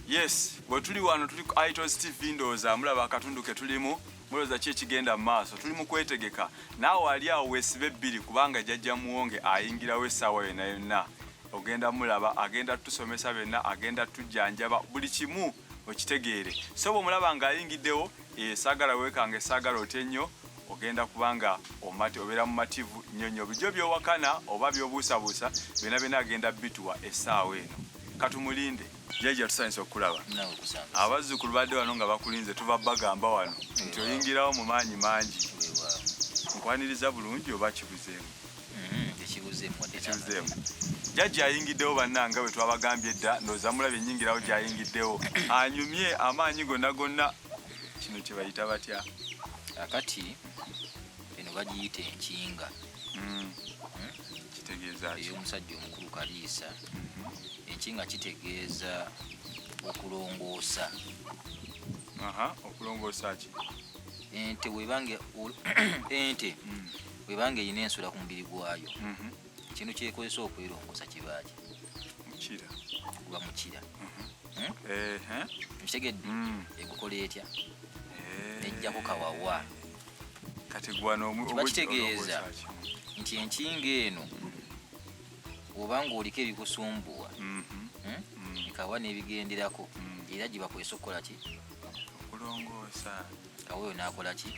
Yes, bwe tuli wano tuli ku Itos TV, ndowooza mulaba akatundu ke tulimu, mulowooza ki ekigenda mu maaso? Tuli mu kwetegeka. Naawe ali awo weesibe bbiri, kubanga Jjajja Muwonge ayingirawo essaawa yonna yonna. Ogenda mulaba, agenda tusomesa byonna, agenda tujjanjaba buli kimu okitegeere. So bw'omulaba ng'ayingiddewo, saagala weekange, saagala otye nnyo, ogenda kubanga omati obeera mumativu nnyo nnyo. Bijjo by'owakana oba by'obuusabuusa byonna byonna agenda bituwa essaawa eno. Katumulinde. Jjajja, tusanyusa okukulaba. Naawe okusanga. Abazzukulu badde wano nga bakulinze, tuva bagamba wano nti oyingirawo mu maanyi mangi. Weewaawo. Nkwaniriza bulungi oba kibuzeemu? Tekibuzeemu wadde. Kibuzeemu. Jjajja ayingiddewo bannanga, bwe twabagambye edda, ndowooza mulabye ennyingirawo gy'ayingiddewo, anyumye amaanyi gonna gonna. Kino kye bayita batya? Akati eno bagiyita enkinga. Kitegeeza ki? Ey'omusajja omukulu Kaliisa. Enkinga kitegeeza okulongoosa. Aha, okulongoosa ki? Ente webanga ente webanga erina ensula ku mubiri gwayo, kino kyekozesa okwerongoosa kibaaki? Mukira. Guba mukira. Ehe. Okitegedde? Mm. Egukola etya? Nejjako kawawa. Kati gwano Kiba kitegeeza olongoosa ki? nti enkinga eno obanga oliko ebikusumbuwa, ekawa n'ebigenderako, era gye bakozesa okukola ki? Okulongoosa. Kaweeyo n'akola ki?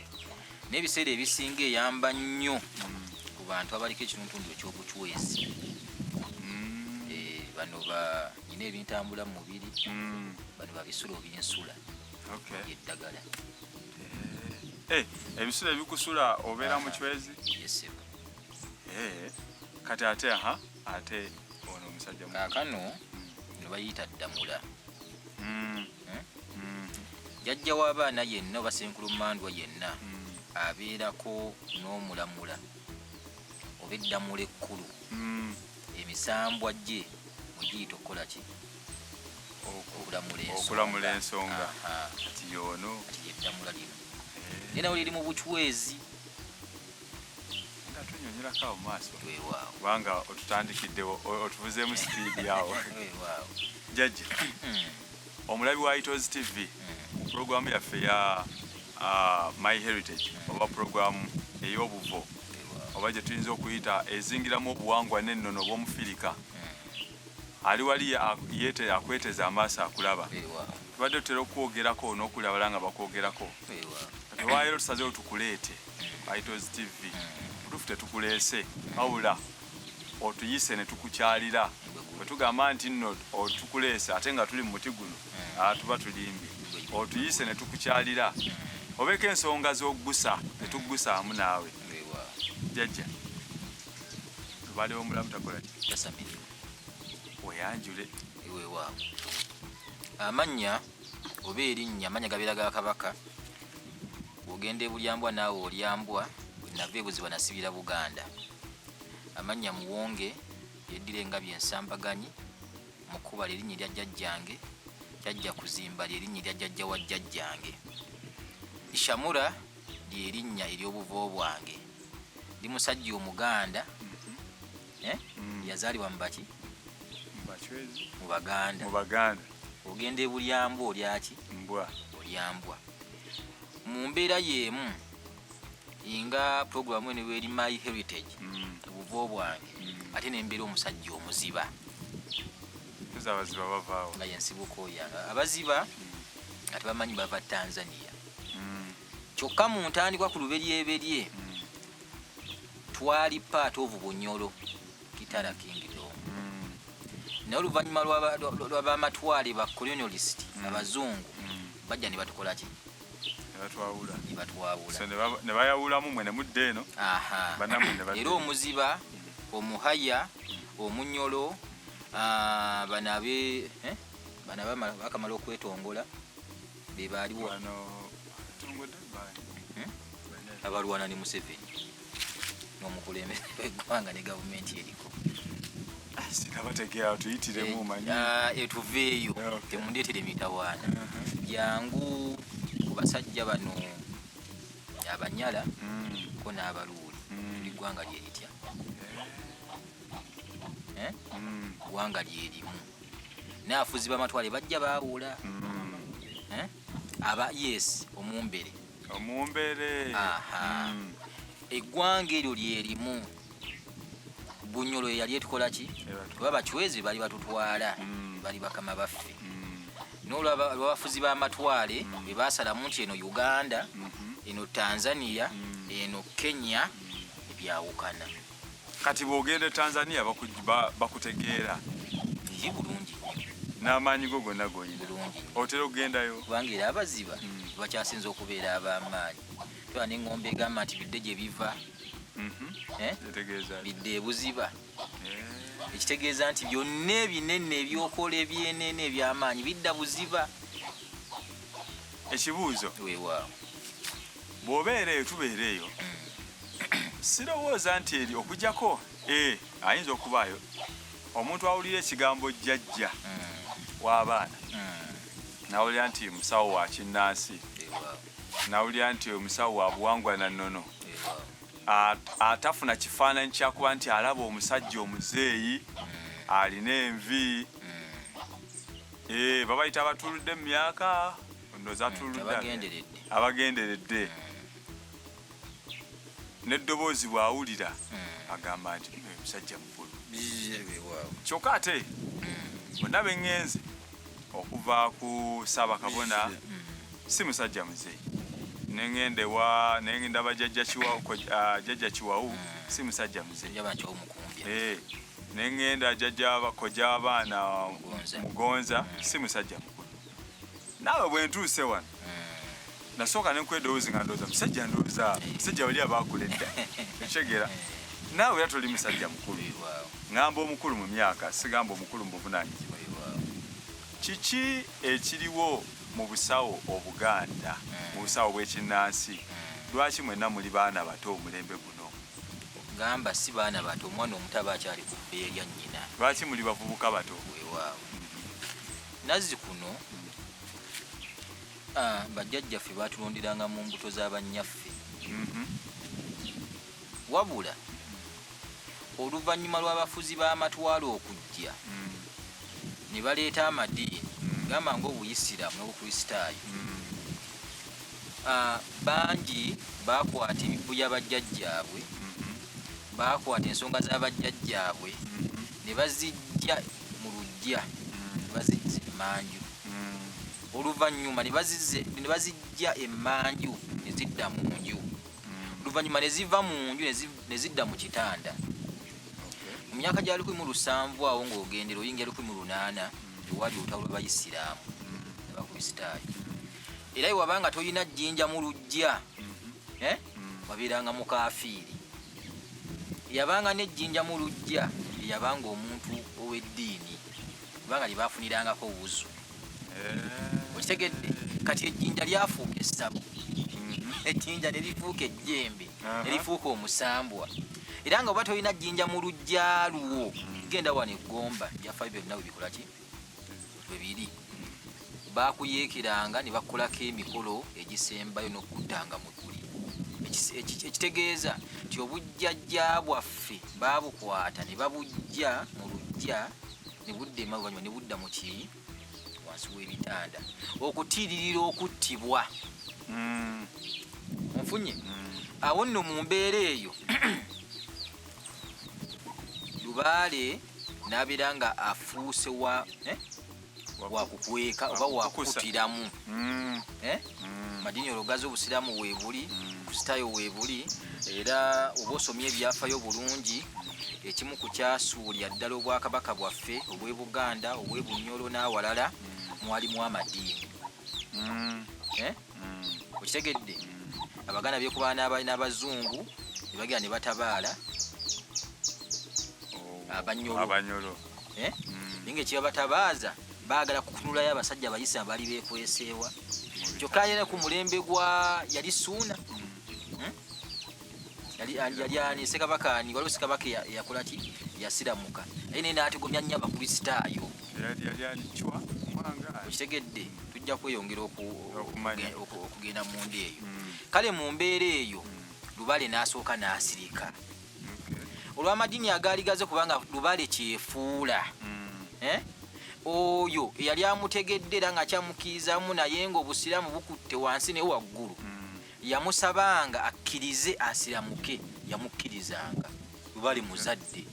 N'ebiseera ebisinga eyamba nnyo ku bantu abaliko ekitundutundu ekyobucwezi. Bano ba nyina ebintambula mu mubiri, bano babisulo binsula. Eddagala. Ebisulo ebikusula obeera mu cwezi? Yes, ssebo. Kati ate aha, ate ono omusajja mukulu. Kaakano ne bayita ddamula. Jjajja w'abaana yenna oba ssenkulumandwa yenna abeerako n'omulamula oba eddamula ekkulu, emisambwa gye mwe giyita okukola ki? Okulamula ensonga. Okulamula ensonga. Aha. Kati y'ono. Kati yeddamula lino, naye nawe liri mu bucwezi. Nga tunyonyerako awo mu maaso. Weewaawo. Kubanga otutandikiddewo, otuvuzeemu sipiidi awo. Weewaawo. Jjajja, omulabi wa Itos TV, ku pulogulaamu yaffe ya My Heritage, oba pulogulaamu ey'obuvo, oba gye tuyinza okuyita ezingiramu obuwangwa n'ennono obw'omufirika, ali wali yeete akweteza amaaso akulaba. Weewaawo. Tubadde tutera okwogerako n'okulabala nga bakwogerako. Weewaawo. Kati olwaleero tusazeewo tukuleete ku Itos TV. Butuufu tetukuleese, wabula otuyise ne tukukyalira. Bwe tugamba nti nno otukuleese ate nga tuli mu muti guno, tuba tulimbye. Otuyise ne tukukyalira obeeko ensonga z'oggusa tetuggusaamu naawe. Weewaawo. Jjajja, lubaale w'omulamu takola ki? Tasamirwa. Weyanjule. Weewaawo. Amannya oba erinnya, amannya gabeera ga kabaka. Bw'ogenda ebulyambwa naawe olyambwa. Nava ebuziba nasibira Buganda. Amannya Muwonge, yeddira engabi ensambaganyi. Mukuba lyerinnya erya jjajjange. Jjajja Kuzimba lyerinnya erya jjajja wa jjajjange. Ishamura lyerinnya ery'obuvo bwange. Ndi musajja Omuganda, eh? Yazaalibwa mu baki? Mu Bachwezi. Mu Baganda. Mu Baganda. Ogenda ebulyambwa olyaki? Mbwa. Olyambwa. Mu mbeera y'emu nga puroguramu eno eri My Heritage, obuvo bwange, ate nembeera omusajja omuziba. Tuzi abaziba bavaawo. Nga yensibuko yange. Abaziba nga tebamanyi bava Tanzania. Kyokka mu ntandikwa ku luberyeberye twali part of Bunyoro Kitara Kingdom. Naye oluvannyuma lw'abamatwale ba colonialist, abazungu, bajja ne batukola ki? Ne batwawula. Ne batwawula. So ne bayawulamu, mwe ne mudda eno. Aha. Bannammwe ne badda Era eno. Omuziba, omuhaya, omunyolo, bano abe bano bakamala okwetongola be baaliwo. Bano tongodde baani? Hmm? Bane. Abalwana ne Museveni n'omukulembeze w'eggwanga ne gavumenti eriko. Sinabategeera, tuyitiremu manyi. Tuveeyo. Temundeetere mitawaana. Jangu ku basajja bano Abanyala ko n'Abaluuli. Tuli ggwanga lye litya? Eh? Mm. Ggwanga lye limu. N'abafuzi b'amatwale bajja baawula. Eh? Aba yes, omumbere. Omumbere. Aha. Eggwanga eryo lyerimu Bunyolo yali etukola ki? Kuba Bachwezi bali batutwala, bali bakama baffe. N'olwabafuzi b'amatwale bwe basalamu nti eno Uganda, eno Tanzania, eno Kenya, ebyawukana. Kati bw'ogenda e Tanzania bakutegeera? Ye bulungi. N'amaanyi go gonna goyina? Bulungi. Otera okugendayo? Kubanga era Abaziba bakyasinza okubeera ab'amaanyi. Tuba n'eŋŋombe egamba nti bidde gye biva. Eh? Etegeeza ki? Bidde ebuziba. Ekitegeeza nti byonna ebinene ebyokola ebyenene eby'amaanyi bidda buziba. Ekibuuzo. Weewaawo. Bw'obeera eyo, tubeera eyo, sirowooza nti eri okujjako ayinza okubaayo omuntu awulira ekigambo jjajja w'abaana, nawulira nti musawo wa kinnansi, Weewaawo. nawulira nti omusawo wa buwangwa na nnono, Weewaawo. Atafuna kifaananyi kyakuba nti alaba omusajja omuzeeyi alina envi. Babayita abatuludde mu myaka, ndowooza atuludde Abagenderedde. Abagenderedde n'eddoboozi bw'awulira agamba nti, "Oyo musajja mukulu." Weewaawo. Kyokka ate bonna beŋŋenze okuva ku Ssaabakabona si musajja muzeeyi, neŋŋenda ewa neŋŋenda bajjajja Kiwawu, jjajja Kiwawu si musajja muzeeyi. Njaba nti omukumbya. Neŋŋenda jjajja kojja abaana Mugonza. Mugonza si musajja mukulu. Naawe bwe ntuuse wano nasooka nenkuwa eddoboozi nga ndowooza musajja, ndowooza musajja wali abaakula edda, ekitegeera naawe era toli musajja mukulu. Weewaawo. Ŋŋamba omukulu mu myaka, sigamba omukulu mu buvunaanyizibwa. Weewaawo. Kiki ekiriwo mu busawo Obuganda, mu busawo bw'ekinnansi? Lwaki mwenna muli baana bato omulembe guno? Gamba si baana bato, omwana omuto aba akyali ku bbeere lya nnyina. Lwaki muli bavubuka bato? Weewaawo. Nazzi kuno bajjajjaffe baatulonderanga mu mbuto z'abannyaffe. Wabula oluvannyuma lw'abafuzi b'amatwale okujja ne baleeta amadiini, gamba ng'Obuyisiraamu n'Obukristaayo, bangi bakwata ebibbu bya bajjajjaabwe, bakwata ensonga z'abajjajjaabwe ne bazijja mu luggya ne bazizza emmanju. Oluvannyuma ne bazijja emmanju ne zidda mu nju, oluvannyuma ne ziva mu nju ne zidda mu kitanda. Mu myaka gya 1700 awo ng'ogendera oyingira 1800, ewali olutalo lw'Abayisiraamu n'Abakristaayo, era bwe wabanga tolina jjinja mu luggya, wabeeranga mukafiiri. Yabanga n'ejjinja mu luggya yabanga omuntu ow'eddiini, kubanga lye baafunirangako wuzu. Okitegedde? Kati ejjinja lyafuuka essabo, ejjinja ne lifuuka ejjembe, ne lifuuka omusambwa. Era nga oba tolina jjinja mu luggya lwo, genda wano eggomba, byafaayo byonna bwe bikola ki, bwe biri, baakuyeekeranga ne bakolako emikolo egisembayo n'okuttanga mu gguli. Ekitegeeza nti obujjajja bwaffe baabukwata ne babujja mu luggya ne budda emaluvannyuma ne budda mu ki, wansi w'ebitanda, okutiiririra okuttibwa. Onfunye? Awo nno mu mbeera eyo lubaale n'abeera nga afuuse wa kukweka oba wakukutiramu. Eh? Madiini olugazi Obusiraamu weebuli, Kristaayo weebuli, era oba osomye ebyafayo bulungi, ekimu ku kyasuulya ddala obwakabaka bwaffe obw'e Buganda, obw'e Bunyolo n'awalala, mwalimu amadiini. Eh? Okitegedde? Abaganda beekubaana n'Abazungu ne bagenda ne batabaala Abanyolo. Abanyolo. Eh? Naye nga ekibabatabaaza baagala kukunulayo abasajja abayisa baali beekweseewa. Kyokka era ku mulembe gwa yali Suuna. Yali ani, Ssekabaka ani? Waliwo Ssekabaka eyakola ki, yasiramuka, naye naye n'atigomya nnyo Abakristaayo. Yali ani? Chwa Mwanga. Okitegedde? Tujja kweyongera Okumanya. okugenda mu nda eyo. Kale mu mbeera eyo lubaale n'asooka n'asirika olw'amadiini agaali gaze, kubanga lubaale kyefuula. Eh? Oyo eyali amutegedde era ng'akyamukkirizamu naye ng'obusiraamu bukutte wansi ne waggulu, yamusabanga akkirize asiramuke, yamukkirizanga. Lubaale muzadde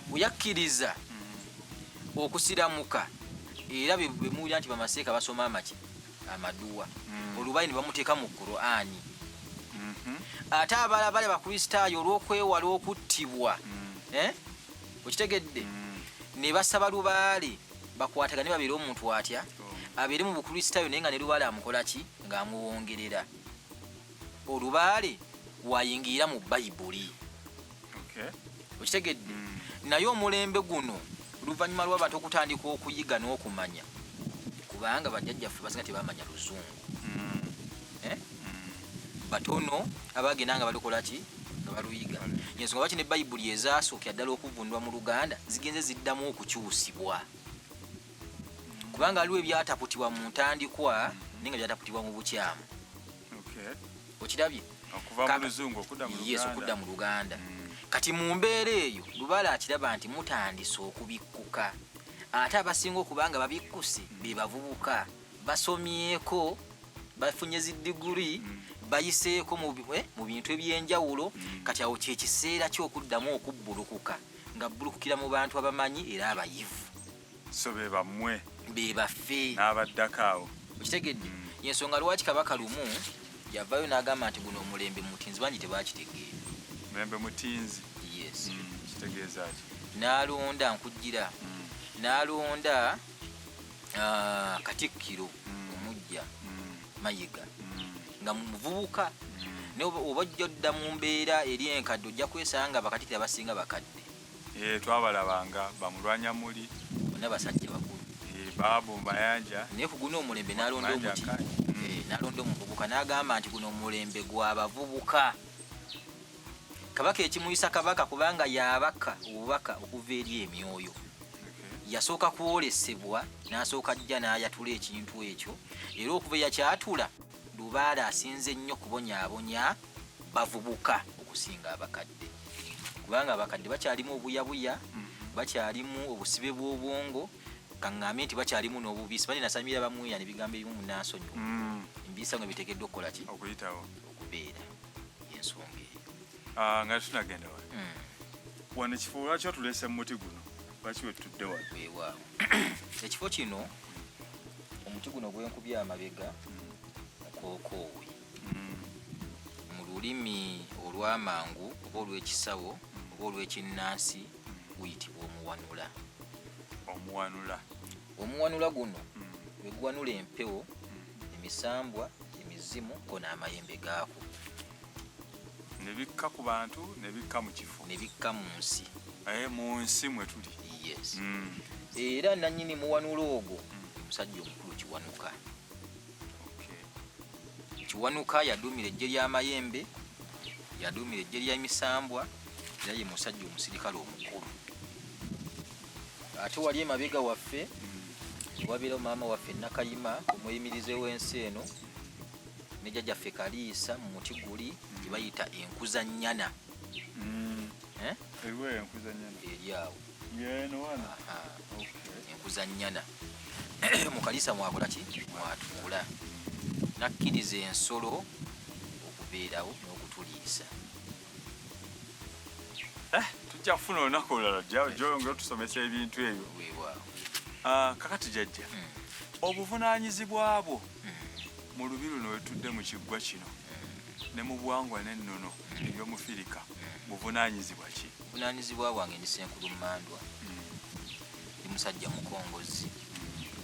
bwe yakkiriza okusiramuka, era bemuwulira nti bamaseeka basoma amaki amaduwa, olubaale ne bamuteeka mu Qur'ani. Ate abalala bali Abakristaayo olw'okwewala okuttibwa, okitegedde, ne basaba lubaale bakwatagane babeere omuntu atya, abeere mu Bukristaayo, naye nga ne lubaale amukola ki, ng'amuwongerera. Olubaale wayingirira mu Bayibuli. Okitegedde? Naye omulembe guno, oluvannyuma lw'abantu okutandika okuyiga n'okumanya, kubanga bajjajjaffe basinga tebamanya Luzungu, batono abagenda nga balukola ki, nga baluyiga. Ensonga lwaki ne Bayibuli ezasookera ddala okuvundwa mu Luganda zigenze ziddamu okukyusibwa, kubanga waliwo ebyataputibwa mu ntandikwa naye nga byataputibwa mu bukyamu. Okirabye? Okuva mu Luzungu okudda mu Yes, okudda mu Luganda. Kati mu mbeera eyo lubaale akiraba nti mutandise okubikkuka, ate abasinga okuba nga babikkuse be bavubuka basomyeko, bafunye zi diguri, bayiseeko mu bintu ebyenjawulo. Kati awo kyekiseera ky'okuddamu okubbulukuka, nga bbulukukira mu bantu abamanyi era abayivu. So be bammwe. Be baffe. N'abaddako awo. Okitegedde? Yensonga lwaki Kabaka lumu yavaayo n'agamba nti guno omulembe mutinzi, bangi tebakitegeera. Mulembe mutinzi? Yes. Kitegeeza ki? N'alonda nkujjira, n'alonda katikkiro omujja Mayiga, nga muvubuka, naye oba ojja odda mu mbeera eri enkadde, ojja kwesanga nga bakatikkiro abasinga bakadde. Twabalabanga bamulwanya muli. Bonna basajja bakulu. Baabu Mayanja. Naye ku guno omulembe n'alonda Mayanja omuti. Nkayi. N'alonda omuvubuka, n'agamba nti guno omulembe gw'abavubuka. Kabaka ekimuyisa kabaka kubanga yabaka obubaka okuva eri emyoyo. Yasooka kwolesebwa, n'asooka ajja n'ayatula ekintu ekyo, era okuva eyakyatula lubaale asinze nnyo kubonyaabonya bavubuka okusinga abakadde, kubanga abakadde bakyalimu obuyabuya, bakyalimu obusibe bw'obwongo, kaŋŋambe nti bakyalimu n'obubisi. Bali nasamira bamweya n'ebigambo ebimu munansonyiwa, embiisa nga biteekeddwa okukola ki, okuyitawo, okubeera ensonga eyo. Nga tunagenda wano, wano ekifo lwaki otuleese mu muti guno? Lwaki wetutudde wano? Weewaawo, ekifo kino, omuti guno gwenkubye amabega mukookoowe. Mu lulimi olw'amangu oba olw'ekisawo oba olw'ekinnansi guyitibwa omuwanula. Omuwanula. Omuwanula guno gwe guwanula empewo, emisambwa, emizimu ko n'amayembe gaako. Ne bikka ku bantu, ne bikka mu kifo. Ne bikka mu nsi. Mu nsi mwe tuli. Yes. Era nannyini muwanula ogwo omusajja omukulu Kiwanuka. Kiwanuka yaduumira eggye ly'amayembe, yaduumira eggye ly'emisambwa, era ye musajja omusirikale omukulu. Ate wali emabega waffe wabeera maama waffe Nakayima, omweyimirize w'ensi eno, ne jjajjaffe Kaliisa mu muti guli gye bayita enkuzannyana. Eriwo enkuzannyana? Eri awo. Yeeno wano? Aha. Enkuzannyana. Mu Kaliisa mwakola ki? Mwatuula. Nakkiriza ensolo okubeerawo n'okutuliisa. Tujja kufuna olunaku olulala gy'oyongera otusomesa ebintu ebyo. Weewaawo. Kakati jjajja, obuvunaanyizibwa bwo mu lubi luno wetudde mu kiggwa kino ne mu buwangwa n'ennono eby'omufirika, buvunaanyizibwa ki? Obuvunaanyizibwa bwange, ndi Ssenkulu Mmandwa, ndi musajja mukongozi,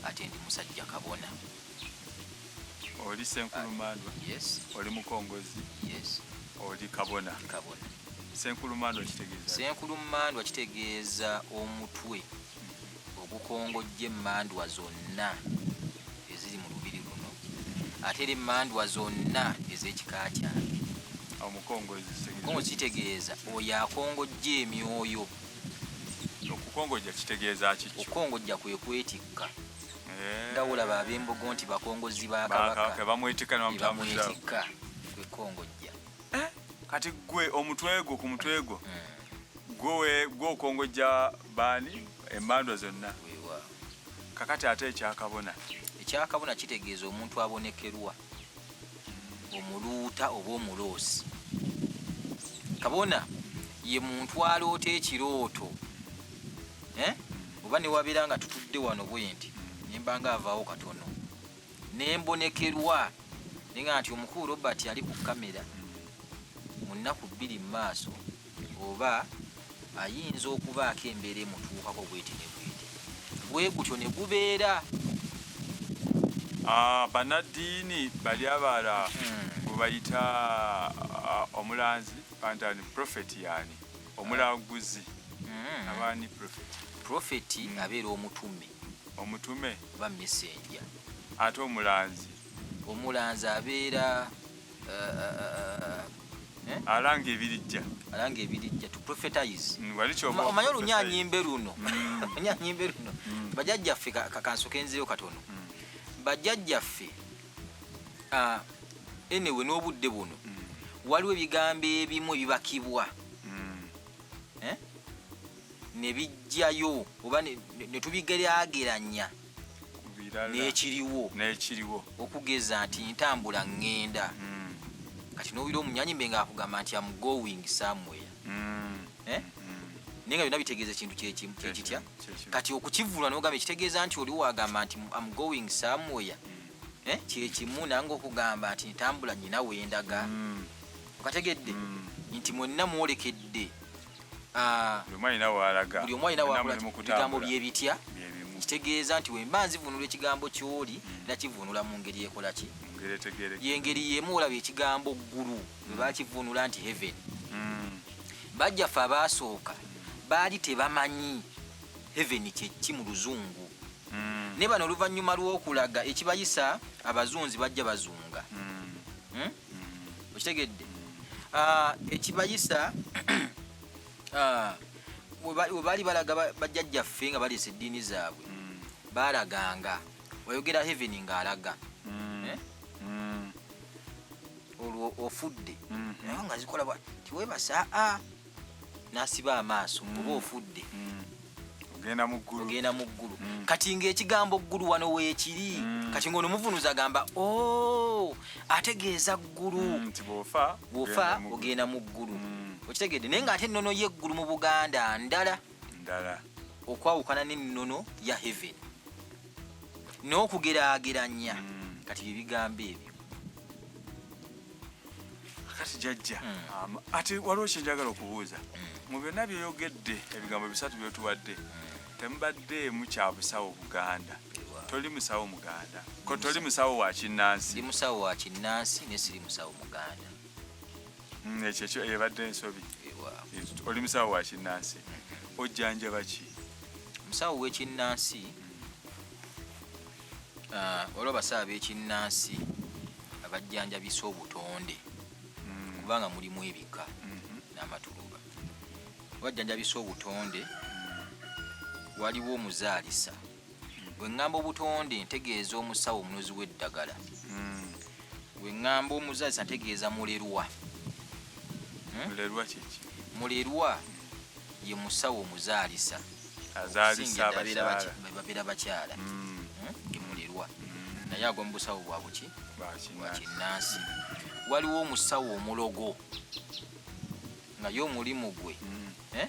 ate ndi musajja kabona. Oli Ssenkulu Mmandwa? Yes. Oli mukongozi? Yes. Oli kabona? Ndi kabona. Ssenkulu Mmandwa kitegeeza? Ssenkulu Mmandwa kitegeeza omutwe ogukongojja emmandwa zonna eziri mu lubiri luno, ate era emmandwa zonna ez'ekika kyange. Omukongozi kitegeeza? Omukongozi kitegeeza oyo akongojja emyoyo. Okukongojja kitegeeza ki kyo? Okukongojja kwe kwetikka. Nga olaba ab'embogo nti bakongozi ba Kabaka, Kabaka. bamwetikka ne bamutambuza. Bamwetikka, kwe kukongojja. Kati gwe omutwe gwo, ku mutwe gwo, gwe okongojja baani emmandwa zonna? Weewaawo. Kakati ate ekyakabona? Ekyakabona kitegeeza omuntu abonekerwa, omuluuta oba omuloosi. Kabona ye muntu aloota ekirooto, eh? Oba newabeera nga tutudde wano bwe nti, nemba nga avaawo katono nembonekerwa nenga nti omukulu Robert ali ku kamera mu nnaku 2 mu maaso, oba ayinza okubaako embeera emutuukako bweti ne bweti, bwe gutyo ne gubeera. Bannaddiini bali abala bwe bayita omulanzi pantani prophet, yani omulanguzi abaani prophet? Prophet abeera omutume. Omutume. Oba messenger. Ate omulanzi? Omulanzi abeera alanga ebirijja. Alanga ebirijja, to prophetize. Wali kyoba Omanyi olunyanyimbe luno, olunyanyimbe luno, bajjajjaffe, kakansoke nzireyo katono. Bajjajjaffe, anyway, n'obudde buno waliwo ebigambo ebimu ebibakibwa ne bijjayo oba ne tubigeraageranya n'ekiriwo. N'ekiriwo. Okugeza nti ntambula ŋŋenda, kati n'owulira omunyanyimbe ng'akugamba nti am going somewhere, eh? Naye nga byonna bitegeeza ekintu kyekimu, kyekitya? Kati okukivvulwa n'ogamba ekitegeeza nti oli wagamba nti am going somewhere, eh? Kyekimu nange okugamba nti ntambula nyina wendaga. Okategedde nti mwenna mwolekedde buli omu alina waalaga. Buli omu alina Mwenna wakola. muli mu Ebigambo kutambula. byebitya? Byebimu. Kitegeeza nti wemba nzivunula ekigambo kyoli, era kivunula mu ngeri ekola ki? Mu ngeri etegeereka. Yengeri yemu olaba ekigambo ggulu bwe bakivunula nti heaven. Bajjaffe abaasooka baali tebamanyi heaven kyeki mu luzungu. Ne bano oluvannyuma lw'okulaga ekibayisa abazunzi bajja bazunga. Okitegedde? Ekibayisa we baali balaga bajjajjaffe nga baleesa eddiini zaabwe, baalaganga wayogera heaven ng'alaga, eh? Olwo ofudde. Naye nga zikola bwa tiweebasa aa n'asiba amaaso oba ofudde. Ogenda mu ggulu. Ogenda mu ggulu. Kati ng'ekigambo ggulu wano weekiri. Kati ng'ono muvunuzi agamba o ategeeza ggulu. Nti bw'ofa bw'ofa ogenda mu ggulu. Ogenda mu ggulu. Okitegedde? Naye ng'ate ennono y'eggulu mu Buganda ndala ndala okwawukana n'ennono ya heaven n'okugeraageranya. Kati bye bigambo ebyo. Kati jajja, ate waliwo kyenjagala okubuuza. Mu byonna byoyogedde, ebigambo bisatu byotuwadde, temubaddeemu kya busawo Buganda. Toli musawo muganda? Ko toli musawo wa kinnansi? Ndi musawo wa kinnansi naye siri musawo muganda. Ekyo ekyo ebadde ensobi. Ewa. Oli musawo wa kinnansi, ojjanjaba ki? Omusawo w'ekinnansi, waliwo abasawo ab'ekinnansi abajjanjabisa obutonde, kubanga mulimu ebika n'amatuluba. Bajjanjabisa obutonde. Waliwo omuzaalisa. Bwe ŋŋamba obutonde ntegeeza omusawo omunozi w'eddagala. Bwe ŋŋamba omuzaalisa ntegeeza mulerwa. Mulerwa kiki? Mulerwa ye musawo omuzaalisa. Azaalisa Okusinga ddala abakyala. Babeera bakyala. Ye mulerwa, naye agwa mu busawo bwa buki? Bwa Bwa kinnansi. kinnansi. Waliwo omusawo omulogo nga ye omulimu gwe eh?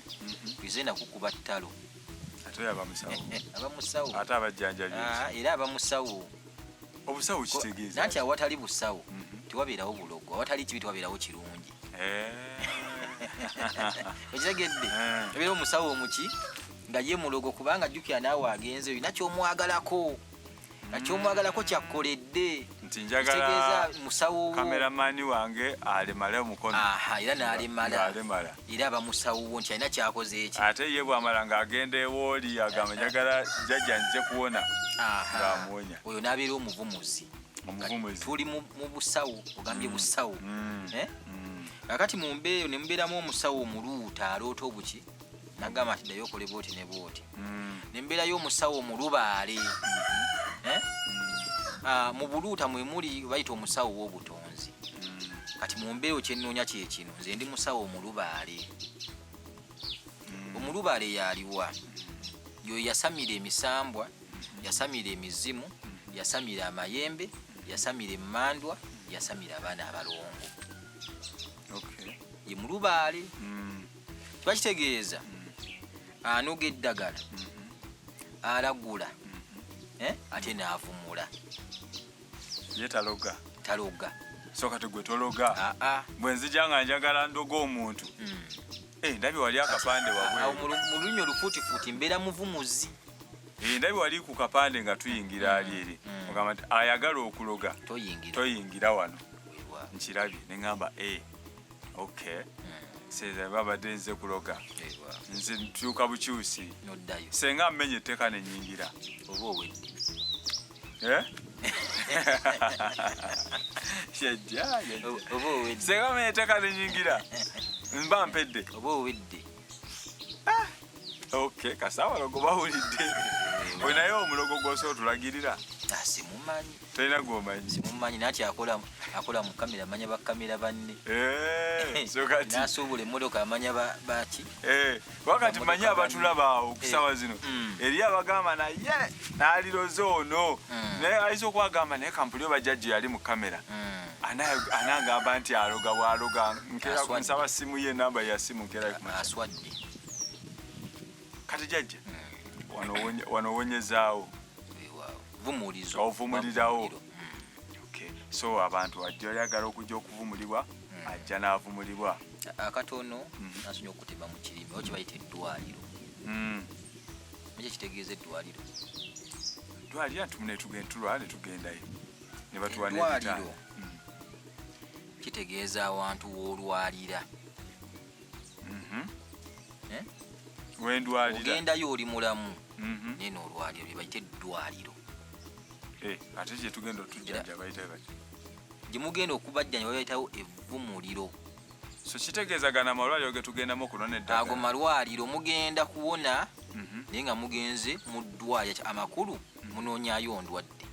Twizenda kukuba ttalo. Ate oyo aba musawo? Aba musawo. Ate abajjanjabi? Era aba musawo. Obusawo kitegeeza Nanti ki? Awatali busawo tewabeerawo bulogo, awatali kibi tewabeerawo kirungi. Okitegedde? Abeera omusawo omuki nga ye mulogo, kubanga jjukira naawe agenze olina kyomwagalako, nga kyomwagalako kyakkoledde. Nti njagala kitegeeza musawo wo. Kameramani wange alemale omukono. Aha, era n'alemala. Ng'alemala. Era aba musawo wo nti alina kyakoze eki. Ate ye bw'amala ng'agenda ewooli agamba njagala jjajja nze kuwona, ng'amuwonya. Oyo n'abeera omuvumuzi. Omuvumuzi. Tuli mu busawo, ogambye busawo. Eh? Mm. Kakati mu mbeera ne mubeeramu omusawo omuluuta, aloota obuki nagamba nti ddayo okole bwoti ne bwoti. Ne mbeerayo omusawo omulubaale. Eh? Mu buluuta mwe muli bayita omusawo w'obutonzi. Kati mu mbeera kyennoonya kye kino, nze ndi musawo omulubaale. Omulubaale yaliwa? Yoyo yasamira emisambwa. Yasamira emizimu, yasamira amayembe, yasamira emmandwa, yasamira abaana abalongo. Ye mulubaale. Kiba kitegeeza anoga eddagala, alagula, ate n'avumula. Ye taloga? Taloga. So kati gwe tologa? Aa. Bwe nzija nga njagala ndoga omuntu, ndabye wali akapande Awo wabweru. mu lulimi olufuutifuuti mbeera muvumuzi. Ndabye wali ku kapande nga tuyingira ali eri, ogamba nti ayagala okuloga toyingira. Toyingira wano. Weewaawo. Nkirabye ne ŋŋamba, okay, seza babadde nze kuloga. Weewaawo. Nze ntuuka bukyusi. Noddayo. Senga mmenye etteeka ne nnyingira, oba owedde. Eh? Yajja, yajja. Oba owedde. Senga mmenye etteeka ne nnyingira, mba mpedde. Oba owedde. Okay, kasawalogo bawulidde. Olinayo omulogo gw'osobola otulagirira? Ah, simumanyi. Tolina gw'omanyi? Simumanyi, naye ati akola mu kamera, amanya bakamera banne. So kati n'asuubula emmotoka, amanya baki. Wakati manyi Bamotoka abatulaba awo ku ssaawa zino, eri abagamba naye n'aliroze ono, naye ayinza okwagamba naye kampuni oba jjajja yali mu kamera, anagamba nti aloga bwaloga nkeera. Aswadde. Nsaba simu ye, enamba ya simu nkeera kumakya. Aswadde. Kati jjajja, wano owonyezaawo. Weewaawo, vumulizo. Ovumulirawo. Vumuliro. Okay. So abantu ajja oyagala okujja okuvumulibwa, ajja n'avumulibwa. Akatono nasonyiwa okutema mu kirimi, oba kibayita eddwaliro. Ekyo kitegeeza eddwaliro. Dwaliro nti mune tulwala ne tugendayo ne batuwa Eddwaliro n'ebitanda. kitegeeza awantu w'olwalira. Eh? Wendwalira. Ogendayo oli mulamu, naye n'olwaliro lye bayita eddwaliro. Ate kye tugenda otujjanja bayita bati? Gye mugenda okubajjanja babayitawo evvumuliro. So kitegeeza gana amalwaliro ge tugendamu okunona eddagala. Ago malwaliro, mugenda kuwona, naye nga mugenze mu ddwaliro, amakulu munoonyayo ndwadde.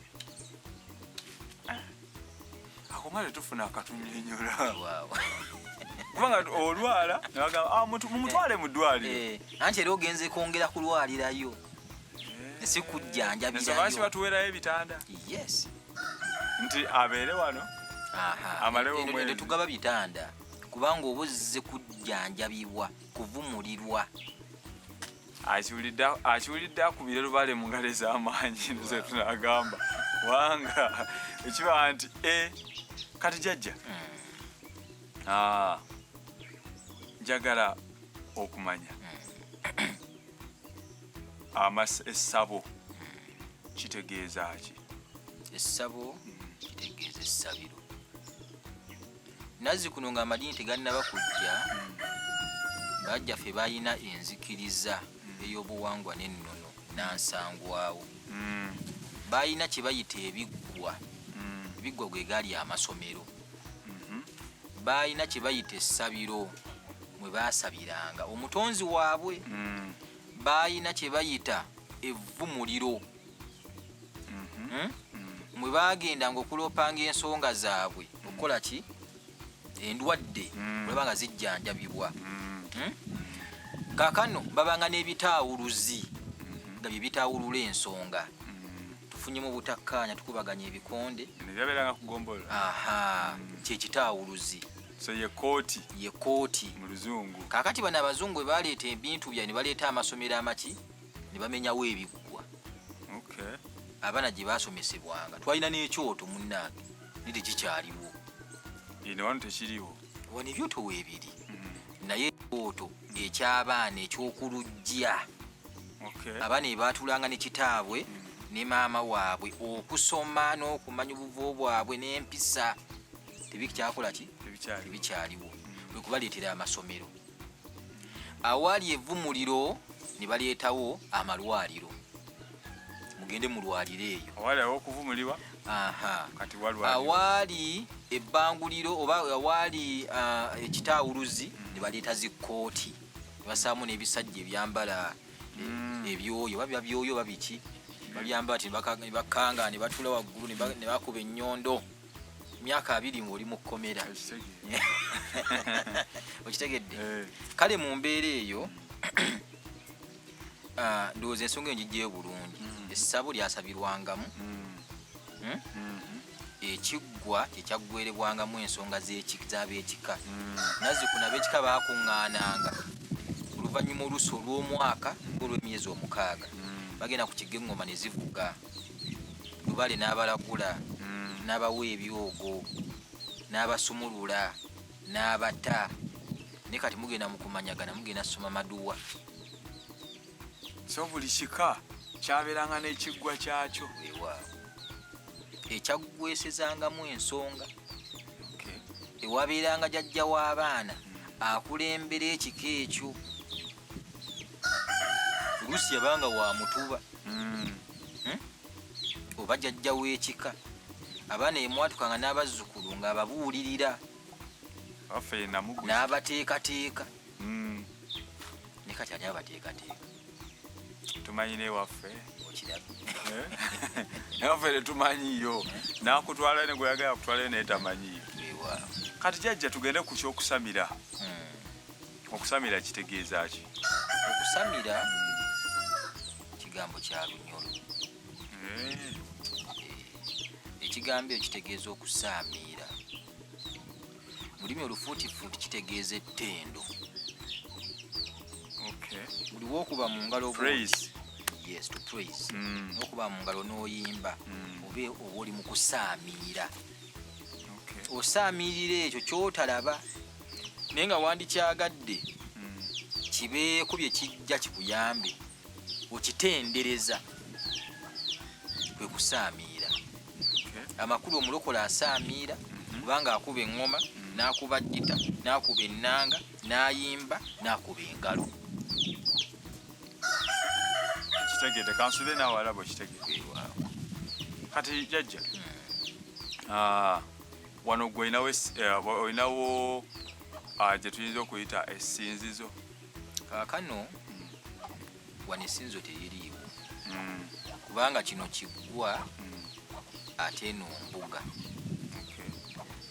Ako nga tetufuna akatunnyonnyola. Waawo. Kubanga olwala ne bagamba, "Ah, mumutwale mu ddwaliro." Anti era ogenze kwongera kulwalirayo, si Ensonga lwaki kujjanjabirayo. batuweerayo ebitanda Yes. nti abeere wano amalewo omwezi. Tetugaba bitanda kubanga oba ozze kujjanjabibwa, kuvumulirwa. Akiwulidde akubire lubaale mu ngalo ez'amaanyi, nze tunagamba wanga ekiba nti kati jjajja, njagala okumanya essabo kitegeeza ki? Essabo kitegeeza essabiro. Nazzi kuno ng'amadiini tegannaba kujja, bajjaffe balina enzikiriza ey'obuwangwa n'ennono nansangwawo. Balina kye bayita ebiggwa. Ebiggwa gwe gaali amasomero. Balina kye bayita essabiro mwe baasabiranga omutonzi waabwe. Balina kye bayita evvumuliro, Mwe baagendanga okuloopanga ensonga zaabwe, okukola ki, endwadde olaba nga zijjanjabibwa. Kaakano babanga n'ebitaawuluzi nga bye bitaawulula ensonga. Tufunyemu obutakkaanya, tukubaganya ebikonde. Bino byabeeranga kugombolola. Aha, kyekitaawuluzi. So ye kooti. Ye kooti. Mu luzungu. Kaakati bano abazungu bwe baleeta ebintu byabwe ne baleeta amasomero amaki, ne bamenyawo ebiggwa abaana gye baasomesebwanga. Twalina n'ekyoto munnange, naye tekikyaliwo. Ino wano tekiriwo. Wano ebyoto weebiri, naye ekyoto eky'abaana eky'okulujja, abaana ebaatulanga ne kitaabwe ne maama waabwe okusoma n'okumanya obuvo bwabwe n'empisa, tebikyakola ki? Tebikyaliwo. Tebikyaliwo. Kwe kubaleetera amasomero. Awaali evvumuliro ne baleetawo amalwaliro, mugende mulwaliro eyo. Awaali aw'okuvumulibwa, kati walwaliro. Awaali ebbanguliro oba awaali ekitaawuluzi ne baleeta zikkooti, ne basaamu n'ebisajja ebyambala ebyoyo, oba biba byoyo oba biki, babyambala ti ne bakkanga ne batuula waggulu ne bakuba ennyondo. Myaka 20 ng'oli mu kkomera. Ekitegedde. Okitegedde? Kale mu mbeera eyo Ndowooza ensonga eyo ngigyeyo bulungi. Essabo lyasabirwangamu. Ekiggwa kyekyaggwerebwangamu ensonga z'ab'ekika. Nazzikuno ab'ekika baakuŋŋaananga oluvannyuma oluusi olw'omwaka oba olw'emyezi 6. Bagenda ku kigo eŋŋoma ne zivuga, lubale n'abalagula, n'abawa ebyogo, n'abasumulula, n'abata. Naye kati mugenda mu kumanyagana, mugenda soma maduwa. So buli kika kyabeeranga n'ekiggwa kyakyo. Weewaawo, ekyaggwesezangamu ensonga. Ewabeeranga jjajja w'abaana akulembera ekika ekyo, oluusi yabanga wa mutuba oba jjajja w'ekika. Abaana emwatukanga n'abazzukulu ng'ababuulirira n'abateekateeka. Ne kati ani abateekateeka? Tumanyi newaffe. Okiraba. Newaffe tetumanyiyo, nakutwala ne gweyagala kutwalayo naye tamanyiyo. Weewaawo. Kati jjajja, tugende ku kyokusamira. Okusamira kitegeeza ki? Okusamira kigambo kya Lunyolo. Ekigambo ekyo kitegeeza okusaamiira. Mu lulimi olufuutifuuti kitegeeza ettendo. Buli wookuba mu ngalo bw'oti- Praise. Yes, to praise. N'okuba mu ngalo n'oyimba, oba oli mu kusaamiira. Osaamiirira ekyo ky'otalaba naye nga wandikyagadde kibeeko bye kijja kikuyambe, okitendereza, kwe kusaamiira. Amakulu, omulokole asaamiira kubanga akuba eŋŋoma, n'akuba gita, n'akuba ennanga, n'ayimba, n'akuba engalo. Kitegedde, kansube naawe alaba okitegedde. Weewaawo. Kati jjajja, wano gwe olinawo olinawo gye tuyinza okuyita essinzizo? Kaakano wano essinzizo teririiwo, kubanga kino kiggwa ate eno mbuga.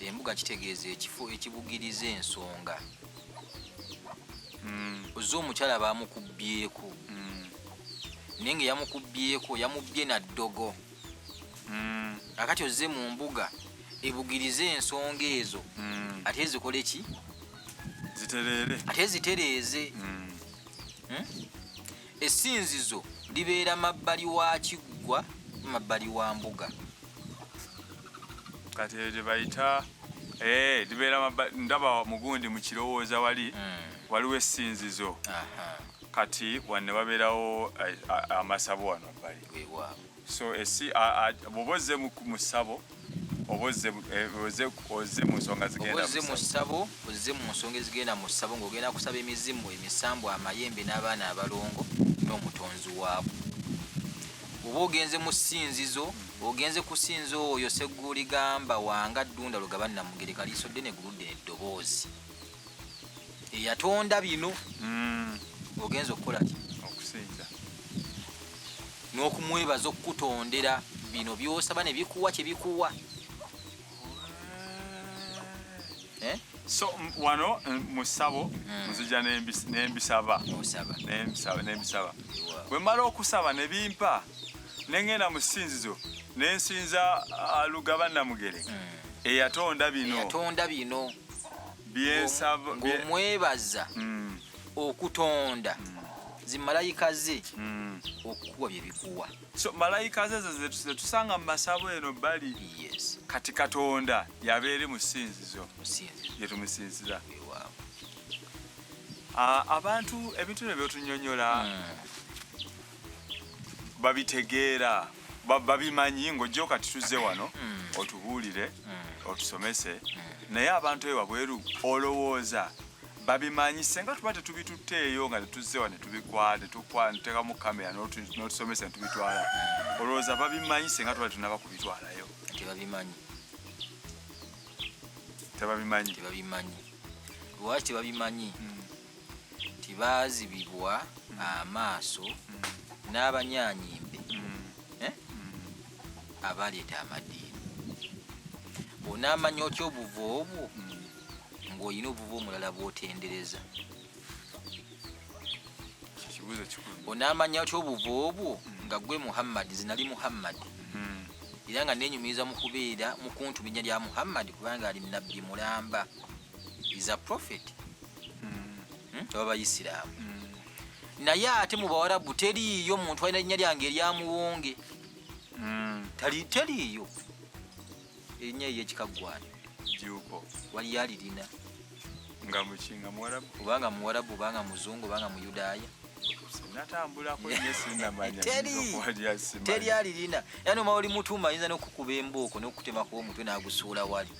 Embuga kitegeeza ekifo ekibugiriza ensonga. Ozze omukyala bamukubyeko, naye nga yamukubyeko yamubbye na ddogo. Akati ozze mu mbuga ebugirize ensonga ezo, ate zikole ki? Zitereere. Ate zitereeze. Essinzizo libeera mabbali wa kiggwa, mabbali wa mbuga. Kati eyo gye bayita libeera ndaba mugundi mu kirowooza wali waliwo essinzizo. Kati wanne wabeerawo amasabo wano bbali. Weewaawo. So esi bw'oba ozze mu ssabo, oba ozze mu nsonga zigenda Oba ozze mu mu ssabo. ssabo, ozze mu nsonga ezigenda mu ssabo, ng'ogenda kusaba emizimu, emisambwa, amayembe n'abaana abalongo n'omutonzi waabwe. Oba ogenze mu ssinzizo, ogenze kusinza oyo Segguuligamba wanga Ddunda Lugaba Namugereka, liiso ddene guludde eddoboozi, eyatonda bino. Ogenze okukola ki? Okusinza. N'okumwebaza okukutondera bino by'osaba ne bikuwa kye bikuwa. Eh? So wano mu ssabo nzija nembisaba. N'osaba. Nembisaba. Weewaawo. Bwe mmala okusaba ne bimpa, ne ŋŋenda mu ssinzizo ne nsinza Lugaba Namugereka eyatonda bino. Eyatonda bino. Byensaba Ng'omwebaza okutonda zimalayika ze okukuwa bye bikuwa. So malayika ze ze zetusanga mu masabo eno bbali. Yes. Kati Katonda yabeere mu ssinzizo. Mu ssinzizo. Gye tumusinzira. Weewaawo. Abantu ebintu bino byotunyonyola babitegeera, babimanyi? Ng'ojja kati tuzze wano otubuulire, otusomese, naye abantu eyo wabweru olowooza babimanyi? Senga tuba tetubitutteeyo nga tetuzze wano netubikwa netuteekamu kamera n'otusomesa netubitwala, olowooza babimanyi senga tuba tetunaba kubitwalayo? Tebabimanyi. Tebabimanyi. Tebabimanyi. Lwaki tebabimanyi? Tibaazibibwa amaaso n'abanyanyimbe, eh? Abaleeta amadiini. Onaamanya otya obuvo obwo ng'olina obuvo omulala bw'otendereza? Kibuuzo kikulu. Onaamanya otya obuva obwo nga gwe Muhammad? Nze nali Muhammad era nga nenyumiriza mu kubeera mu kuntuma erinnya lya Muhammad, kubanga ali nabbi mulamba, is a prophet. Oba Bayisiraamu. Naye ate mu Bawarabu teriiyo muntu alina linnya lyange erya Muwonge. Tali, teriiyo erinnya eryekikaggwani. Jjuuko. Waliyo alirina? Nga muki? Nga Muwarabu? Obanga Muwarabu, obanga Muzungu, obanga Muyudaaya. Sinatambulako nnyo, sinamanya. Teri. Nnyinza okuba lya simanyi. Teri alirina, era noma oli mutuuma ayinza n'okukuba embooko n'okutemako omutwe n'agusuula wali.